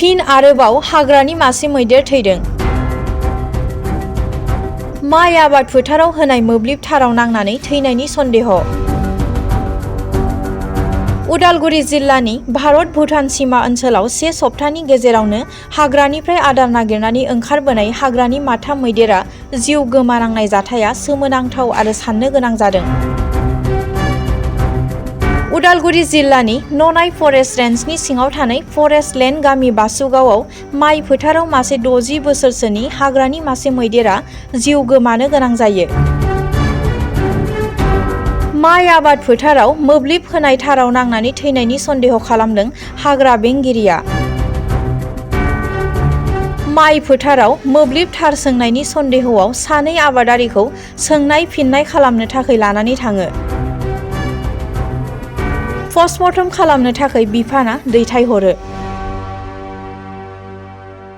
फिन आरोबाव हाग्रानि मासे मैदेर थैदों। माइ आबाद फोथाराव होनाय मोब्लिब थाराव नांनानै थैनायनि सन्देह। उदालगुरि जिल्लानि भारत-भुटान सीमा ओनसोलाव 1 सप्तानि गेजेरावनो हाग्रानिफ्राय आदार नागिरनानै ओंखारबोनाय हाग्रानि माथाम मैदेरा जिउ गोमानांनाय जाथाया सोमोनांथाव आरो साननो गोनां जादों। उदालगुरि जिल्लानि ननाय फरेस्ट रेन्जनि सिङाव थानाय फरेस्ट लेन्ड गामि बासुगावआव माइ फोथाराव मासे 60 बोसोरसोनि हाग्रानि मासे मैदेरा जिउ गोमानो गोनां जायो। माइ आबाद फोथाराव मोब्लिब होनाय थाराव नांनानै थैनायनि सन्देह खालामदों हाग्रा बेंगिरिया। माइ फोथाराव मोब्लिब थार सोंनायनि सन्देहआव सानै आबादारिखौ सोंनाय फिननाय खालामनो थाखाय लानानै थाङो। पस्टमर्टम खालामनो थाखाय बिफाना दैथायहरो।